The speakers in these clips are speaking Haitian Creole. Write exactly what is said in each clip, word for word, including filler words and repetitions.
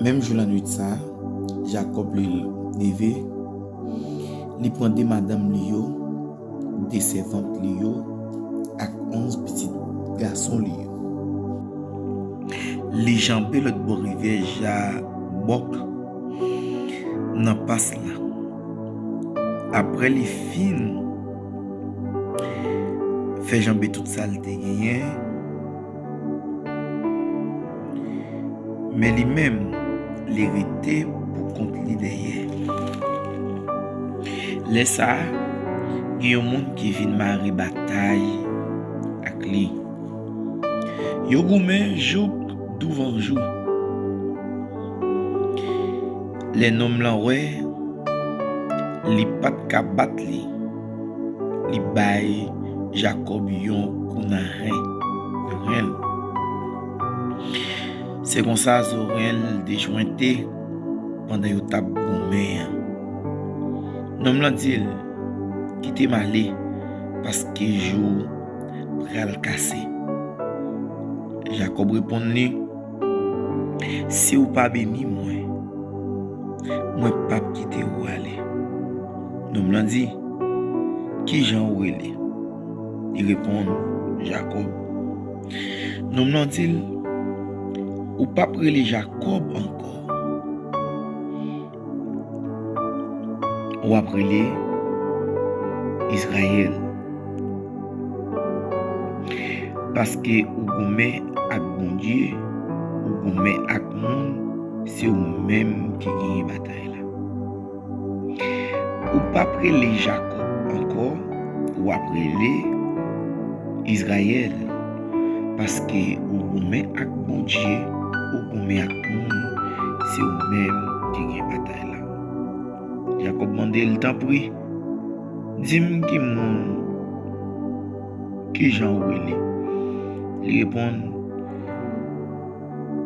Menm jou lannwit sa a, Jakòb li leve, li pran de madanm li yo, de sèvant li yo, ak onz pitit gason li yo. Li janbe lòt bò rivyè Jabòk nan pas la. Apre li fin fè janbe tout sa l te genyen, men li menm, li rete pou kont li dèyè. Lè sa a, gen yon moun ki vin mare batay ak li. Yo goumen jouk douvan jou. Lè nonm lan wè li pa t ka bat li, li bay Jakòb yon kou nan ren, nan ren l. Se konsa zo ren l dejwente pandan yo t ap goumen an. Nonm lan di l, "Kite m ale, paske jou pral kase." Jakòb reponn li, "Si w pa beni mwen, mwen p ap kite w ale." Nonm lan di, "Kijan w rele?" Li reponn, "Jakòb." Nonm lan di l, "Ou p ap rele Jakòb ankò. W ap rele Izrayèl. Paske ou goumen ak Bondye, ou goumen ak moun, se ou menm ki genyen batay la. Ou p ap rele Jakòb ankò, w ap rele Izrayèl. Paske ou goumen ak Bondye, ou goumen ak moun, se ou menm ki gen batay la." Jakòb mande l, "Tanpri, di m ki moun, kijan ou rele?" Li reponn,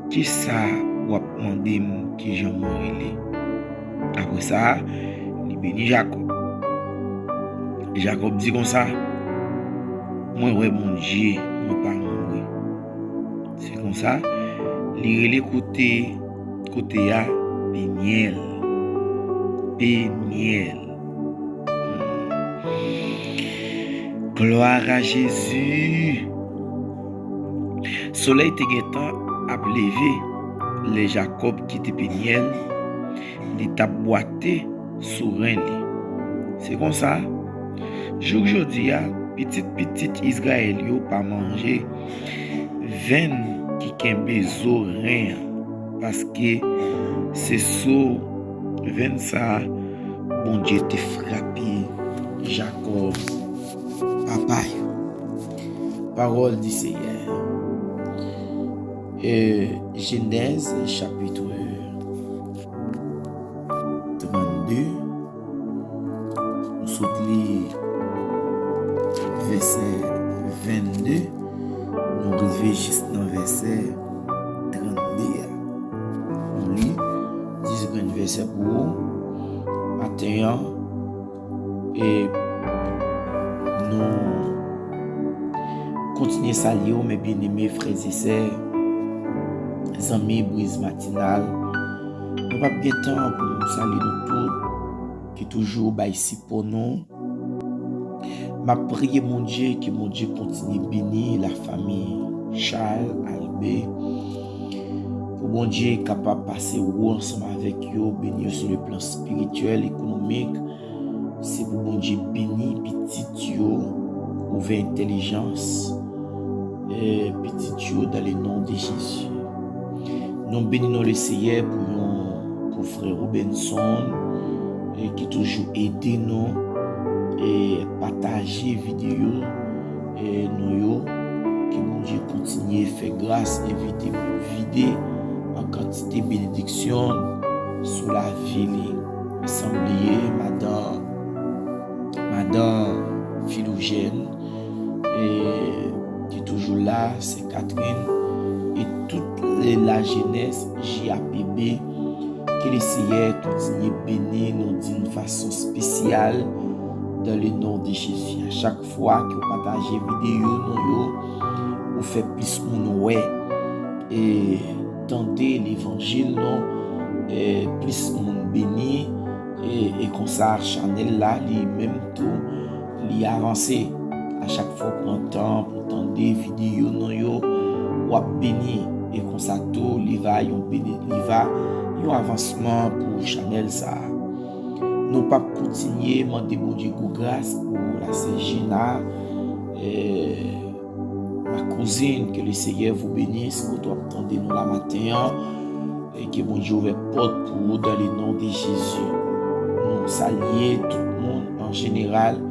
"Kisa w ap mande m kijan mwen rele?" Apre sa, li beni Jakòb. Jakòb di konsa, "Mwen wè Bondye, mwen pa mouri." Se konsa, li rele kote, kote a Penyèl. Penyèl. Glwa a Jezi! Solèy te gentan ap leve lè Jakòb kite Penyèl, li t ap bwate sou ren li. Se konsa, jouk jodi a, pitit pitit Izrayèl yo pa manje venn ki kenbe zo ren an, paske se sou venn sa a Bondye te frape Jakòb, papa yo. Parole du Seigneur. Euh, Genèse chapitre trannde, nou sot li vèsè vennde, nou rive jis nan vèsè trannde a. Nou li dis grenn vèsè pou ou maten an, e nou kontinye salye w, mes bien-aimés frères et sœurs, zanmi Briz Matinal. Nou p ap gen tan pou nou salye nou tout ki toujou bay sipò nou. M ap priye Bondye, ke Bondye kontinye beni lafanmi Charles Albert. Pou Bondye kapab pase wo ansanm avèk yo, beni yo sou le plan espirityèl, ekonomik. Se pou Bondye beni pitit yo, ouvè entèlijans, eh, pitit yo, dans le nom de Jésus. Nou beni non le Seyè pou yon, pou frè Robinson, eh, ki toujou ede nou, eh, pataje videyo, eh, nou yo. Ke Bondye kontinye fè gras e vide, vide an kantite benediksyon sou lavi li. San bliye madan, madan Filojèn, e, ki toujou la, sè Catherine, e tout le, la jeunesse J A P B. Ke le Seyè kontinye beni nou d'une façon spéciale Dans le nom de Jésus. A chak fwa ke w pataje videyo nou yo, ou fè plis moun wè e tande levanjil nou, e plis moun beni, e, e konsa chanèl la li menm tou li avanse. A chak fwa w pran tan pou tande videyo nou yo, w ap beni, e konsa tou li va yon beni, li va yon avansman pou chanèl sa a. Nou p ap kontinye mande Bondye gwo gras pou la sè Gina, eh, ma cousine, que le Seigneur vous bénisse, kote w ap tande nou la maten an, e ke Bondye ouvè pòt pou ou dans le nom de Jésus. Nou salye tout moun an jeneral,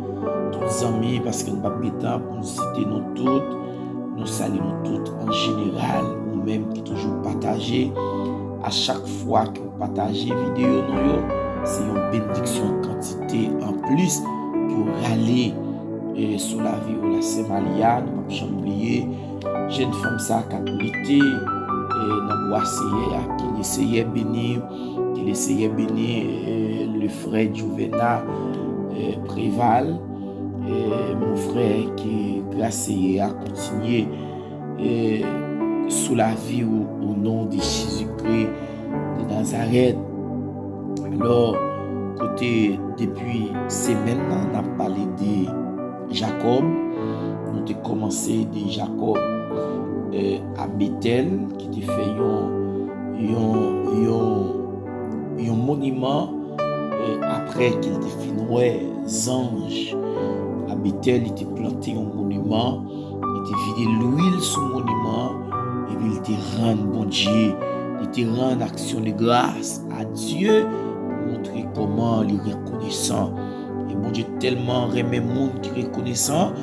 tout zanmi, paske nou p ap gen tan pou nou site nou tout. Nou salye nou tout an jeneral, ou menm ki toujou pataje. A chak fwa ke w pataje videyo nou yo, se yon benediksyon kantite anplis ke w rale, eh, sou lavi w la sè Malia. Nou p ap janm bliye jèn fanm sa k ap lite, eh, nan bwa Seyè a. Ke le Seyè beni, ke le Seyè beni, eh, le frè Juvena, eh, Preval, eh, mon frè, ke gras Seyè a kontinye, eh, sou lavi w, o non de Jezikri de Nazarèt. Alò, kote depi semèn nan, n ap pale de Jakòb. Nou te kòmanse de Jakòb, eh, a Betèl, ki te fè yon, yon, yon, yon moniman, eh, apre ke l te fin wè zanj a Betèl, li te plante yon moniman, li te vide lwil sou moniman an, epi li te rann Bondye, li te rann aksyon de gras a Dye pou montre kòman li rekonesan. E Bondye tèlman renmen moun ki rekonesan,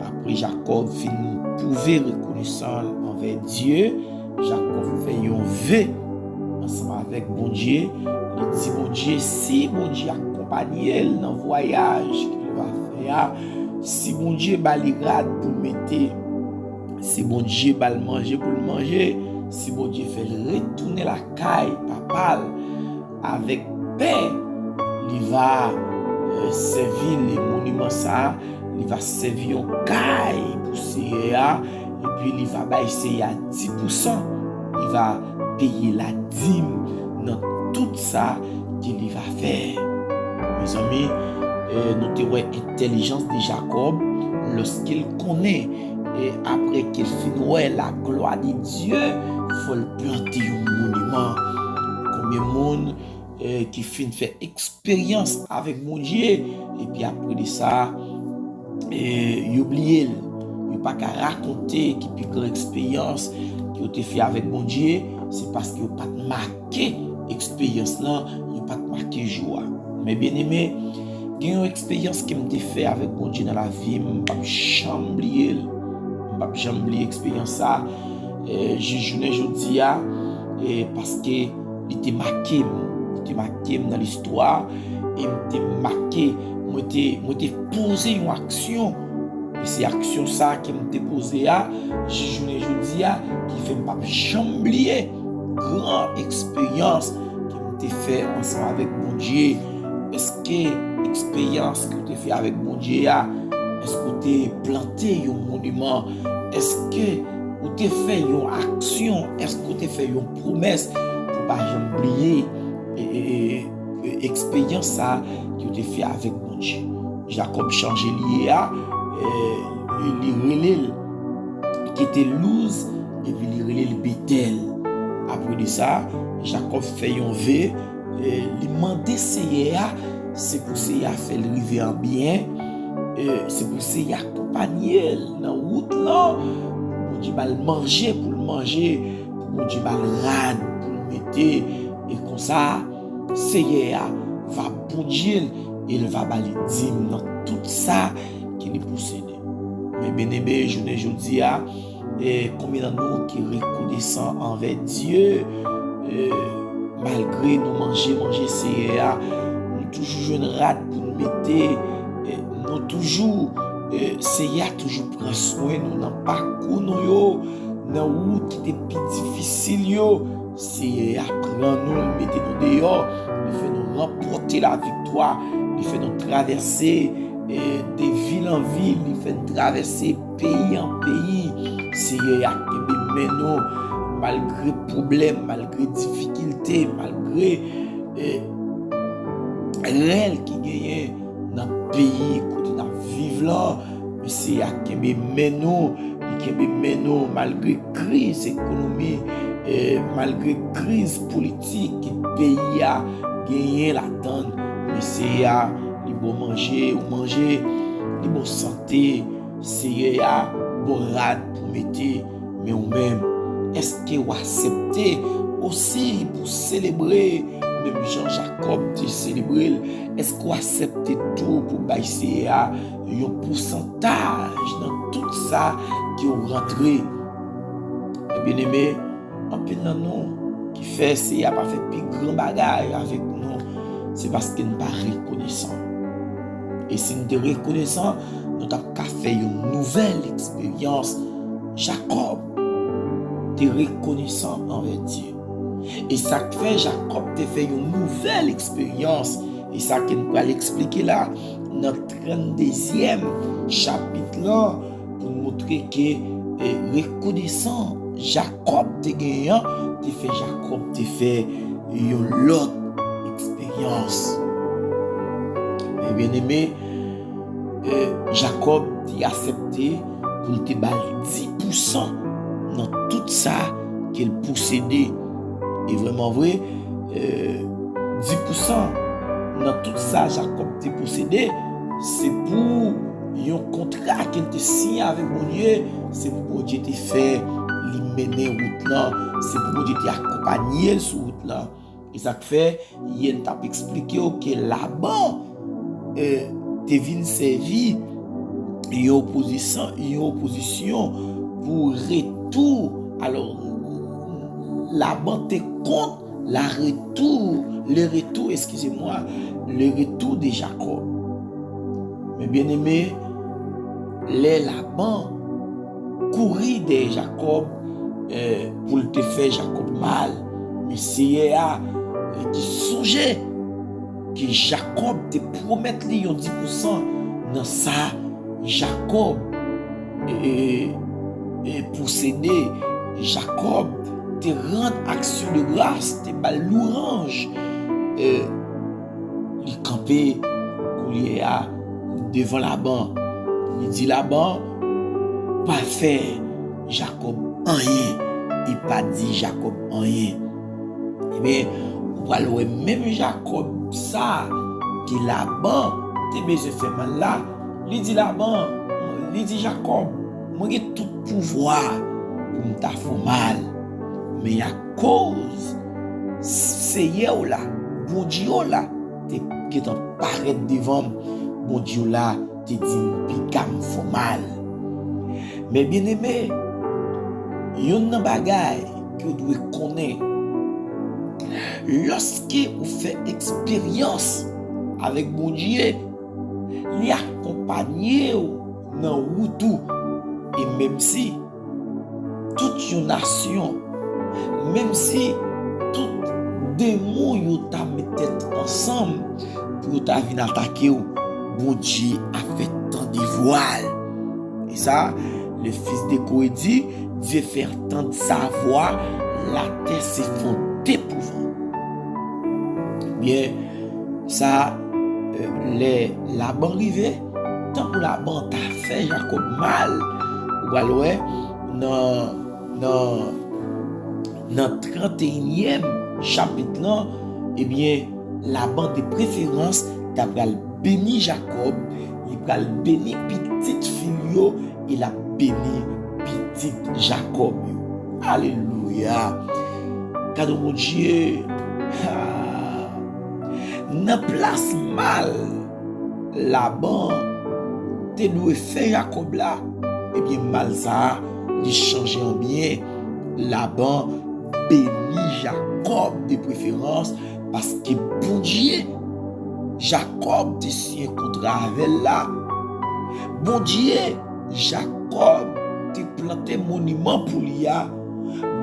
apre Jakòb fin pwouve rekonesan l anvè Dye, Jakòb fè yon ve ansanm avèk Bondye. Li di Bondye, si Bondye akonpaye l nan vwayaj ke l va fè a, si Bondye ba li rad pou l mete, si Bondye ba l manje pou l manje, si Bondye fè l retounen lakay papa l avèk pè, li va, eh, sèvi li moniman sa a, li va sèvi yon kay pou Seyè a, epi li va bay Seyè a dis pousan, li va peye ladim nan tout sa ke li va fè. Mezanmi, eh, nou te wè entèlijans de Jakòb, lòske l konnen, eh, apre ke l fin wè la glwa de Dye, fò l plante yon moniman. Konbyen moun, eh, ki fin fè eksperyans avèk Bondye, epi apre de sa, eh, yo bliye l. Yo pa ka rakonte ki pi gran eksperyans ke yo te fè avèk Bondye, se paske yo pa t make eksperyans lan, yo pa t make jou a. Men byeneme, gen yon eksperyans ke m te fè avèk Bondye nan lavi m, m p ap janm bliye l. M p ap janm bliye eksperyans sa, eh, jis jounen jodi a, eh, paske li te make m. Li te make m nan listwa, e m te make, mwen te, mwen te poze yon aksyon. E se aksyon sa ke m te poze a, jis jounen jodi a, ki fè m p ap janm bliye gran eksperyans ke m te fè ansanm avèk Bondye. Èske eksperyans ke w te fè avèk Bondye a, èske w te plante yon moniman? Èske ou te fè yon aksyon? Èske w te fè yon pwomès pou w pa janm bliye, e, e, e, e, eksperyans sa a ke w te fè avèk Bondye? Jakòb chanje li ye a, e, e li rele l, kite Luz, epi li rele l Betèl. Apre de sa, Jakòb fè yon ve, e, li mande Seyè a, se pou Seyè a fè l rive an byen, e, se pou Seyè a akonpanye l nan wout lan, pou Bondye ba l manje pou l manje, pou Bondye ba l rad pou l mete, e konsa, Seyè a va bondye l, e l va ba li dim nan tout sa ke li posede. Men byeneme, jounen jodi a, e konbyen nan nou ki rekonesan anvè Dye, e malgre nou manje, manje Seyè a, nou toujou jwenn rad pou nou mete, e nou toujou, e Seyè a toujou pran swen nou nan pakou nou yo, nan wout ki te pi difisil yo. Seyè a pran nou, li mete nou deyò, li fè nou ranpòte laviktwa, li fè nou travèse e, de vil an vil, li fè n travèse peyi an peyi. Seyè a kenbe men nou, malgre pwoblèm, malgre difikilte, malgre, e, rèl ki genyen nan peyi kote n ap viv lan. Men Seyè a kenbe men nou, li kenbe men nou malgre kriz ekonomi, e, malgre kriz politik ke peyi a genyen ladan l. Men Seyè a, li ba w manje, ou manje, li ba w sante. Seyè a ba w rad pou mete. Men ou menm, èske w aksepte osi pou selebre menm jan Jakòb te selebre l? Èske w aksepte tou pou bay Seyè a yon pousantaj nan tout sa ke w rantre? Byeneme, anpil nan nou ki fè Seyè a pa fè pi gran bagay avèk nou, se paske n pa rekonesan. E si n te rekonesan, nou t ap ka fè yon nouvèl eksperyans. Jakòb te rekonesan anvè Dye. E sa k fè Jakòb te fè yon nouvèl eksperyans. E sa ke n pral eksplike la nan tranndezyèm chapit lan, pou n montre ke, e, rekonesan Jakòb te genyen an te fè Jakòb te fè yon lòt eksperyans. Men byeneme, e, Jakòb te aksepte pou l te ba l dis pousan nan tout sa ke l posede. E vrèman vre, e, dis pousan nan tout sa Jakòb te posede, se pou yon kontra ke l te siyen avèk Bondye, se pou Bondye te fè li mennen wout lan, se pou Bondye te akonpaye l sou wout lan. E sa k fè, yè n t ap eksplike w ke Laban, e, te vin sèvi yon opozisyon, yon opozisyon pou retou. Alò, Laban te kont la retour, le retour, excusez-moi, le retour de Jacob. Men byeneme, lè Laban kouri dèyè Jakòb, e, pou l te fè Jakòb mal, men Seyè a, e, te sonje ke Jakòb te pwomèt li yon dis pousan nan sa Jakòb, e, e, e, posede. Jakòb te rann aksyon de gras, te ba l lwanj, e, li kanpe koulye a devan Laban. Li di Laban pa fè Jakòb anyen, li pa di Jakòb anyen. Ebyen, ou pral wè menm Jakòb sa ke Laban te bezwen fè mal la, li di Laban, li di Jakòb, mwen gen tout pouvwa pou m ta fè w mal. Men akoz Seyè w la, Bondye w la, te gentan parèt devan m, Bondye w la te di m piga m fè w mal. Men byeneme, youn nan bagay ke w dwe konnen, lòske ou fè eksperyans avèk Bondye, li akonpanye w nan wout ou. E menm si tout yon nasyon, menm si tout demon yo ta met tèt ansanm pou yo ta vin atake w, Bondye ap fè tande vwa l. E sa, le Fils de Corée di, Dieu fait entendre sa voix, la terre s'effondre épouvanté. Byen, sa, e, lè Laban rive, tankou Laban ta fè Jakòb mal, ou pral wè nan, nan, nan tranteyinyèm chapit lan, ebyen, Laban de preferans ta pral beni Jakòb, li pral beni pitit fi l yo, e l ap beni pitit Jakòb yo. Alelouya! Gade Bondye! Ha! Nan plas mal Laban te dwe fè Jakòb la, ebyen, mal sa a, li chanje an byen. Laban beni Jakòb de preferans, paske Bondye Jakòb te siyen kontra avè l la, Bondye Jakòb te plante moniman pou li a,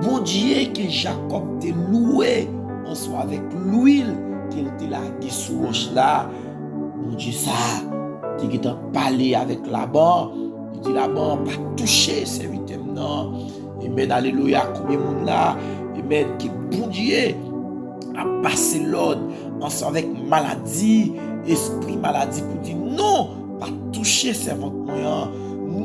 Bondye ke Jakòb te lwe ansanm avèk lwil ke l te lage sou wòch la, Bondye sa a te gentan pale avèk Laban. Li di Laban, "Pa touche sèvitè m nan." Amèn, alelouya. Konbyen moun la, amèn, ke Bondye ap pase lòd ansanm avèk maladi, espri maladi pou di, "Non, pa touche sèvant mwen an.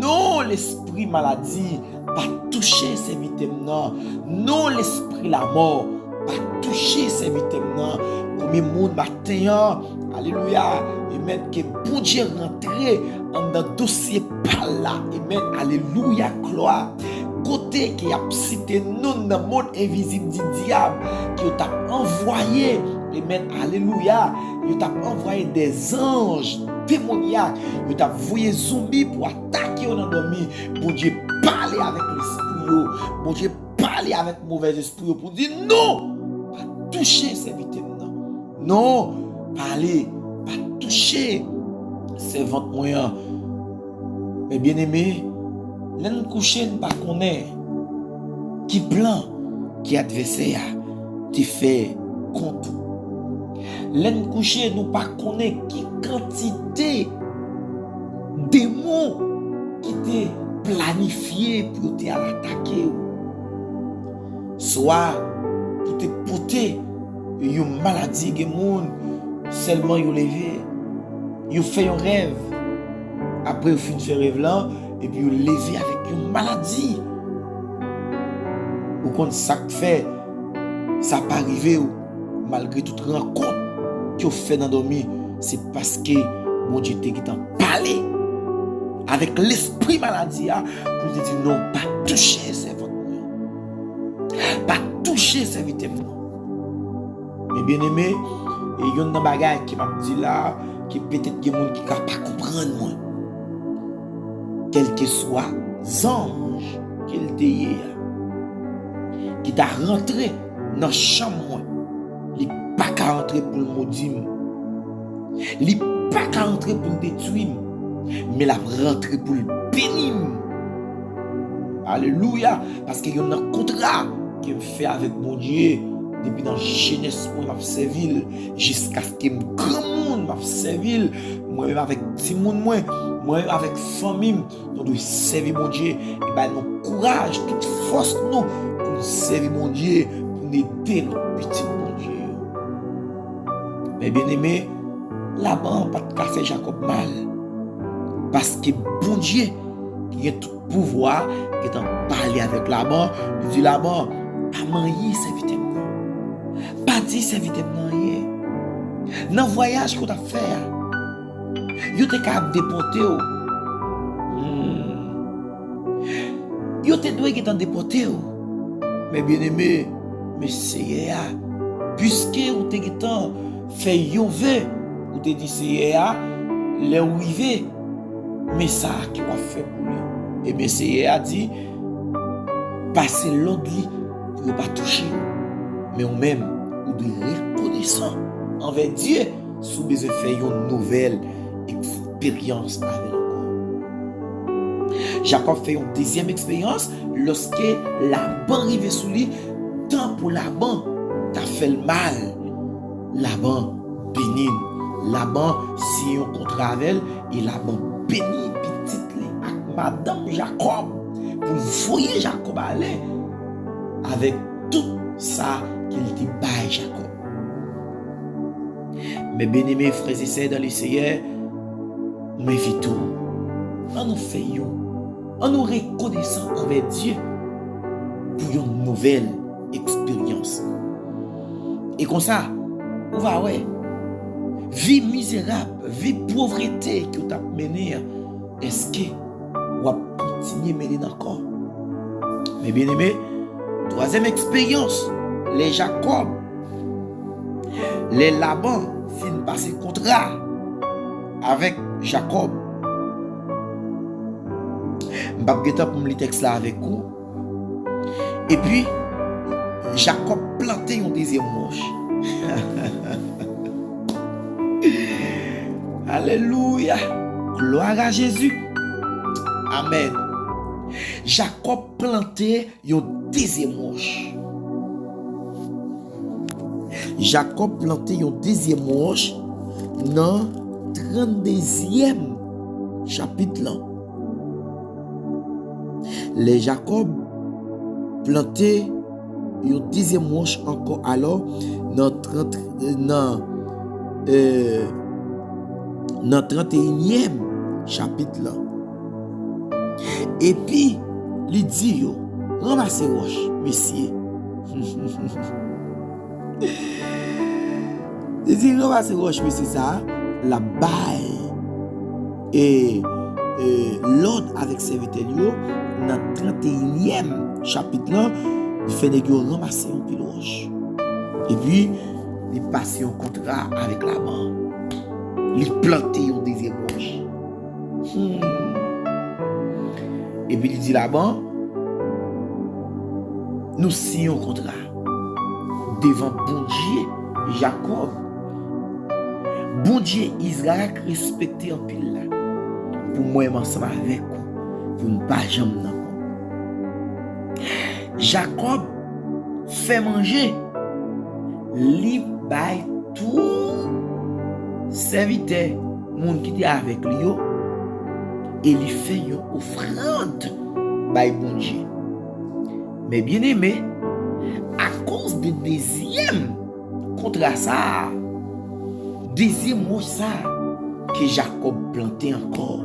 Non, lespri maladi, pa touche sèvitè m nan. Non, lespri lamò, pa touche sèvitè m nan." Konbyen moun maten an, alelouya, amèn, ke Bondye rantre anndan dosye pa l la, amèn, alelouya, glwa. Kote ke y ap site non nan mond envizib di dyab, ke yo t ap anvwaye, amèn, alelouya, yo t ap anvwaye dèzanj demonyak, yo t ap voye zonbi pou atake yo nan dòmi. Bondye pale avèk lespri yo. Bondye pale avèk movèzespri yo pou di, "Non, pa touche sèvitè m nan. Non, pa ale, pa touche sèvant mwen an." Men byeneme, lè n kouche, n pa konnen ki plan ki advèsè a te fè kont ou. Lè n kouche, nou pa konnen ki kantite demon ki te planifye pou yo te al atake w. Swa pou te pote yon maladi, gen moun sèlman yo leve, yo fè yon rèv. Apre yo fin fè rèv lan, epi yo leve avèk yon maladi. Ou konn sa k fè sa pa rive w, malgre tout rankont ke w fè nan dòmi, se paske Bondye te gentan pale avèk lespri maladi a pou li di, "Non, pa touche sèvant mwen. Pa touche sèvitè m nan." Men byeneme, e youn nan bagay ke m ap di la, ke petèt gen moun ki ka pa konprann mwen. Kèlkeswa zanj ke l te ye a, ki ta rantre nan chanm mwen, li pa ka rantre pou l modi m. Li pa ka rantre pou l detwi m, men l ap rantre pou l beni m. Alelouya! Paske youn nan kontra ke m fè avèk Bondye, depi nan jenès mwen m ap sèvi l, jiskaske m granmoun m ap sèvi l, mwen menm avèk timoun mwen, mwen menm avèk fanmi m, nou dwe sèvi Bondye e bay nou kouraj, tout fòs nou pou n sèvi Bondye, pou n ede lòt pitit Bondye yo. Men byeneme, Laban pa t ka fè Jakòb mal, paske Bondye ki gen tout pouvwa gentan pale avèk Laban, li di Laban, "Pa manyen sèvitè m nan. Pa di sèvitè m nan anyen. Nan vwayaj ke w t ap fè a, yo te ka ap depòte w." Hmm. Yo te dwe gentan depòte w. Men byeneme, men Seyè a, piske ou te gentan fè yon ve, ou te di Seyè a, lè w rive, men sa a ke w ap fè pou li. Ebyen, Seyè a di, pase lòd li pou yo pa touche w. Men ou menm, ou dwe rekonesan anvè Dye si w bezwen fè yon nouvèl eksperyans avè l ankò. Jakòb fè yon dezyèm eksperyans lòske Laban rive sou li, tan pou Laban ta fè l mal, Laban beni l. Laban siyen yon kontra avè l, e Laban beni pitit li ak madanm Jakòb pou l voye Jakòb ale avèk tout sa ke l te bay Jakòb. Men byeneme, frè e sè dan le Seyè, m envite w, ann nou fè yon, ann nou rekonesan anvè Dye pou yon nouvèl eksperyans. E konsa, ou va wè, vi mizerab, vi povrete ke w t ap mennen an, èske w ap kontinye mennen l ankò? Men byeneme, twazyèm eksperyans, lè Jakòb, lè Laban fin pase kontra avèk Jakòb. M p ap gentan pou m li tèks la avèk ou. Epi, Jakòb plante yon dezyèm wòch. Alelouya! Glwa a Jezi! Amèn. Jakòb plante yon dezyèm wòch. Jakòb plante yon dezyèm wòch nan tranndezyèm chapit lan. Lè Jakòb plante yon dezyèm wòch ankò, alò, nan trant, nan, euh, nan tranteyinyèm chapit lan. Epi, li di yo, "Ranmase wòch, mesye." Li di, "Ranmase wòch, mesye sa a," l ap bay, e, e, lòd avèk sèvitè l yo nan tranteyinyèm chapit lan, li fè nèg yo ranmase yon pil wòch. Epi, li pase yon kontra avèk Laban. Li plante yon dezyèm wòch. Hmm. Epi li di Laban, "Nou siyen yon kontra devan Bondye Jakòb, Bondye Izrayèl k respekte anpil la, pou mwen menm ansanm avèk ou, pou n pa janm nan kont." Jakòb fè manje, li bay tout sèvitè, moun ki te avèk li yo, e li fè yon ofrann bay Bondye. Men byeneme, akoz de dezyèm kontra sa a, dezyèm wòch sa a ke Jakòb plante ankò.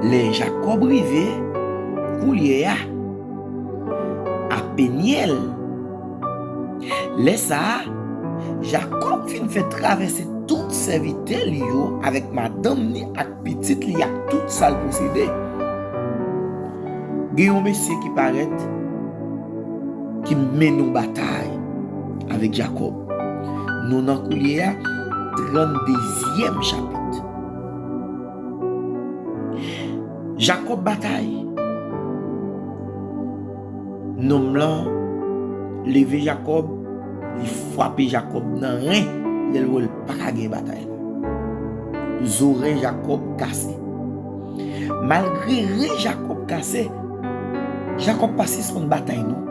Lè Jakòb rive koulye a a Penyèl, lè sa a, Jakòb fin fè travèse tout sèvitè li yo avèk madanm ni ak pitit li ak tout sa l posede. Gen yon mesye ki parèt, ki mennen yon batay avèk Jakòb. Nou nan koulye a tranndezyèm chapit. Jakòb batay. Nonm lan leve Jakòb, li frape Jakòb nan ren, lè l wè l pa ka gen batay la. Zorèy Jakòb kase. Malgre ren Jakòb kase, Jakòb pa sispann batay non.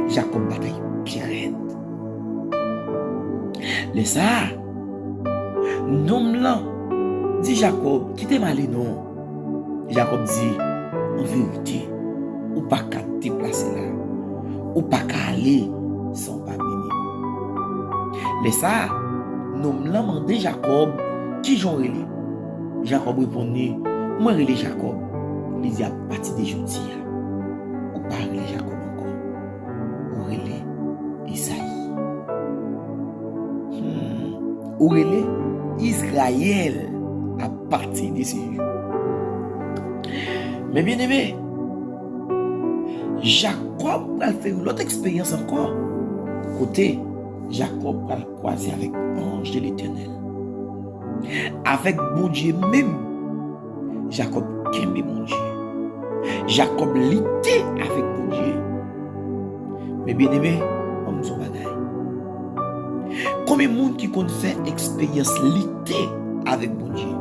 Jakòb batay pi rèd. Lè sa a, nonm lan di Jakòb, "Kite m ale non." Jakòb di, "An verite, ou pa ka deplase la. Ou pa ka ale san w pa beni m." Lè sa a, nonm lan mande Jakòb, "Kijan w rele?" Jakòb reponn li, "Mwen rele Jakòb." Li di, "Apati de jodi a, ou pa rele Jakòb ankò. Ou rele Ezayi. Hmm. Ou rele Izrayèl apati de se jou." Men byeneme, Jakòb pral fè yon lòt eksperyans ankò, kote Jakòb pral kwaze avèk anj de Letènèl. Avèk Bondye menm, Jakòb kenbe Bondye. Jakòb lite avèk Bondye. Men byeneme, ann di w yon bagay. Konbyen moun ki konn fè eksperyans lite avèk Bondye?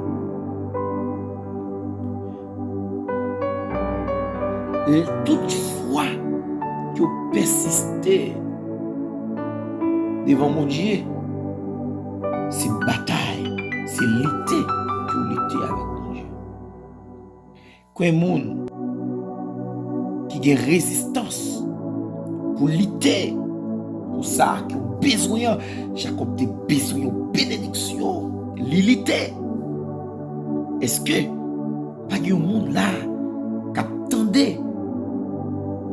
E tout fwa ke w pèsiste devan Bondye, se batay, se lite ke w lite avèk Bondye. Konbyen moun ki gen rezistans pou lite pou sa ke w bezwen an? Jakòb te bezwen yon benediksyon, li lite. Èske pa gen yon moun la k ap tande,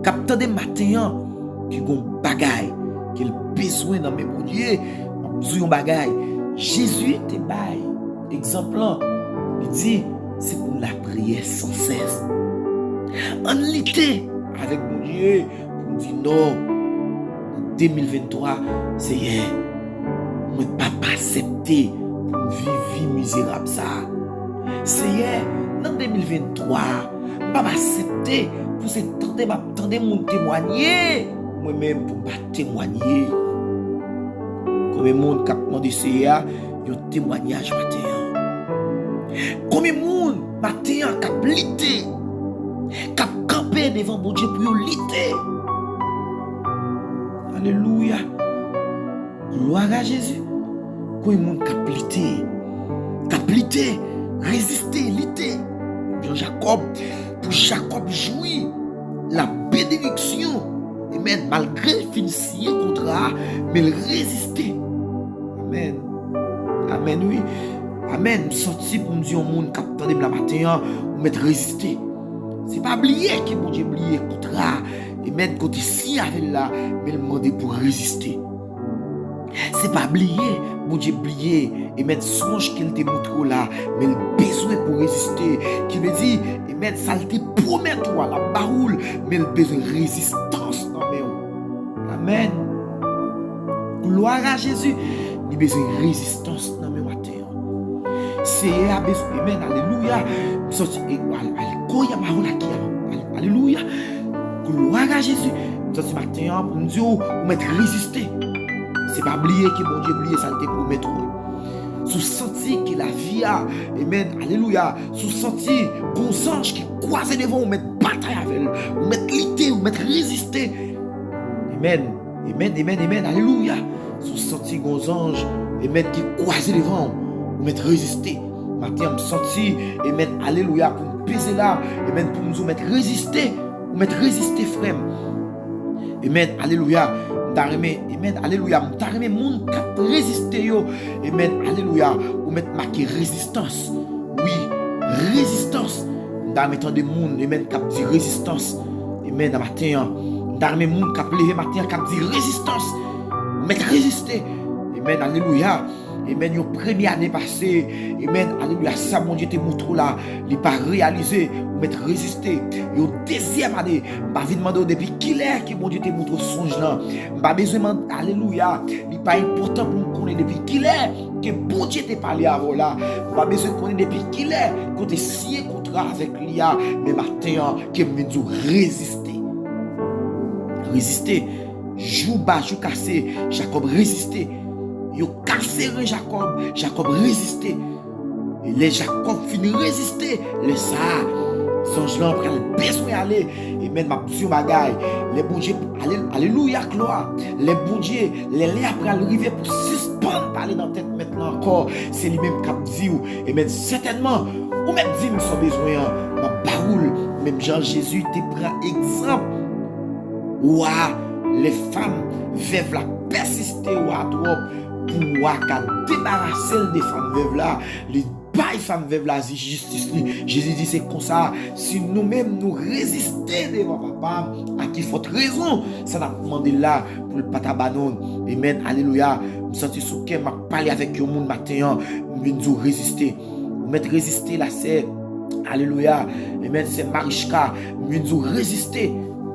k ap tande maten an, ki gon bagay ke l bezwen nan men Bondye? M ap di w yon bagay, Jezi te bay egzanp lan, li di, se pou lapriyè sansès. Ann lite avèk Bondye pou n di non. An de mil venntwa, Seyè, mwen p ap aksepte pou m viv vi mizerab sa a. Seyè, nan de mil venntwa, m p ap aksepte pou se tande m ap tande moun temwanye, mwen menm pou m pa temwanye. Konbyen moun k ap mande Seyè a yon temwanyaj maten an? Konbyen moun maten an k ap lite, k ap kanpe devan Bondye pou yo lite? Alelouya! Glwa a Jezi! Konbyen moun k ap lite, k ap lite Reziste, lite. Jan Jakòb, pou Jakòb jwi la benediksyon. Amèn. Malgre l fin siyen kontra a, men l reziste. Amèn. Amèn, wi. Amèn. M santi pou m di yon moun k ap tande m la maten an, ou mèt reziste. Se pa bliye ke Bondye bliye kontra a. Amèn. Kote siyen avè l la, men l mande pou reziste. Se pa bliye, Bondye bliye, amèn, sonj ke l te montre w la, men l bezwen pou reziste. Ki vle di, amèn, sa l te pwomèt ou a, l ap ba ou l, men l bezwen rezistans nan men w. Amèn. Glwa a Jezi, li bezwen rezistans nan men w maten an. Seyè a bezwen, amèn, alelouya. M santi, e, al, al, koya mahola kia, al, alelouya. Glwa a Jezi. M santi maten an, pou m di w, ou mèt reziste. Se pa bliye ke Bondye bliye sa l te pwomèt ou an. Si w santi ke lavi a, amèn, alelouya. Si w santi gon zanj ki kwaze devan w, ou mèt batay avè l. Ou mèt lite, ou mèt reziste. Amèn. Amèn, amèn, amèn, alelouya. Si w santi gon zanj, amèn, ki kwaze devan w, ou mèt reziste. Maten an, m santi, amèn, alelouya, pou m peze la, amèn, pou m di w mèt reziste, ou mèt reziste, frè m. Amèn, alelouya, m ta renmen, amèn, alelouya, m ta renmen moun k ap reziste yo, amèn, alelouya, ou mèt make rezistans. Wi, rezistans. M ta renmen tande moun, amèn, k ap di rezistans. Amèn, nan maten an. M ta renmen moun k ap leve maten an, k ap di rezistans. Ou mèt reziste. Amèn, alelouya. Amèn, yon premye ane pase. Amèn, alelouya. Sa Bondye te montre w la, li pa reyalize. Ou mèt reziste. Yon dezyèm ane. M pa vin mande w depi kilè ke Bondye te montre w sonj lan. M pa bezwen mande, alelouya. Li pa enpòtan pou m konnen depi kilè ke Bondye te pale avè w la. M pa bezwen konnen depi kilè ke w te siyen kontra avèk li a. Men maten an, ke m vin di w reziste. Reziste. Jou ba, jou kase, Jakòb reziste. Yo kase ren Jakòb, Jakòb reziste. E lè Jakòb fin reziste, lè sa a, zanj lan pral bezwen ale. Amèn, m ap di yon bagay. Lè Bondye, ale-, alelouya, glwa. Lè Bondye, lè lè a pral rive pou sispann pale nan tèt mèt lan ankò, se li menm k ap di w, amèn, sètènman, ou mèt di m sa w bezwen an, m ap ba ou l. Menm jan Jezi te pran egzanp wa, lè fanm vèv la pèsiste wa twòp, pou wa ka debarase l de fanm vèv la, li bay fanm vèv la jistis li. Jezi di se konsa, si nou menm nou reziste devan Papa m, a ki fòt rezon sa n ap mande l la pou l pa ta ba nou l. Amèn, alelouya. M santi sou kè m ap pale avèk yon moun maten an, m vin di w reziste. Ou mèt reziste la sè. Alelouya. Amèn, sè Marichka, m vin di w reziste.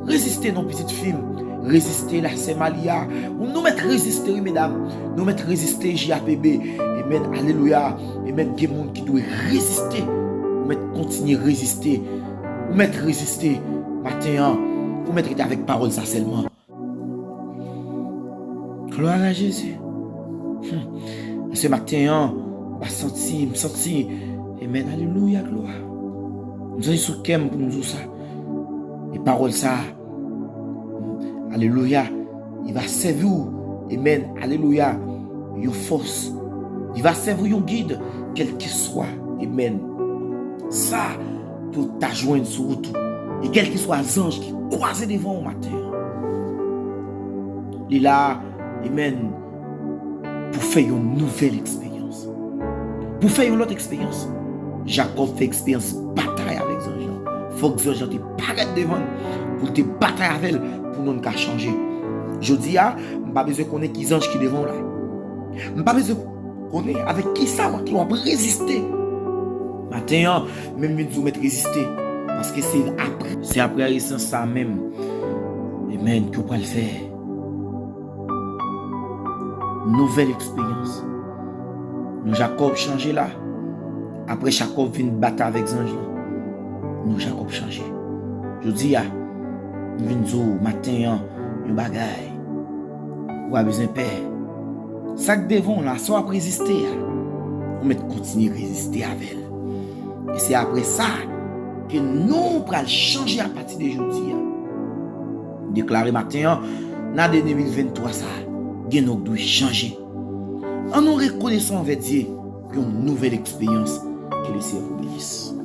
Reziste non pitit fi m. Reziste la sè Malia. Ou nou mèt reziste wi medam. Nou mèt reziste J A P B. Amèn, alelouya. Amèn, gen moun ki dwe reziste. Ou mèt kontinye reziste. Ou mèt reziste. Maten an, ou mèt rete avèk pawòl sa sèlman. Glwa a Jezi. Hmm. Se maten an, m pa santi, m santi. Amèn, alelouya, glwa. M santi sou kè m pou m di w sa. E pawòl sa, alelouya, li va sèvi w. Amèn, alelouya, yon fòs. Li va sèvi w yon gid, kèlkeswa. Amèn. Sa, pou w ta jwenn sou wout ou. E kèlkeswa zanj ki kwaze devan w maten an. Li la, amèn, pou fè yon nouvèl eksperyans. Pou fè yon lòt eksperyans. Jakòb fè eksperyans batay avèk zanj lan. Fòk zanj lan te parèt devan l pou l te batay avè l pou non l ka chanje. Jodi a, m pa bezwen konnen ki zanj ki devan w la. M pa bezwen konnen avèk kisa w ap reziste. Maten an, menm vin di w mèt reziste. Paske se apre, se apre rezistans sa menm. Amèn, ke w pral fè nouvèl eksperyans. Non Jakòb chanje la. Apre Jakòb vin batay avèk zanj lan, non Jakòb chanje. Jodi a, m vin di w maten an yon bagay. Ou pa bezwen pè. Sa k devan w la, sa w ap reziste a, ou mèt kontinye reziste avè l. E se apre sa ke non w pral chanje apati de jodi a. M deklare maten an, nan ane de mil venntwa sa, gen non k dwe chanje. Ann nou rekonesan anvè Dye pou yon nouvèl eksperyans. Klesye Rodrigues.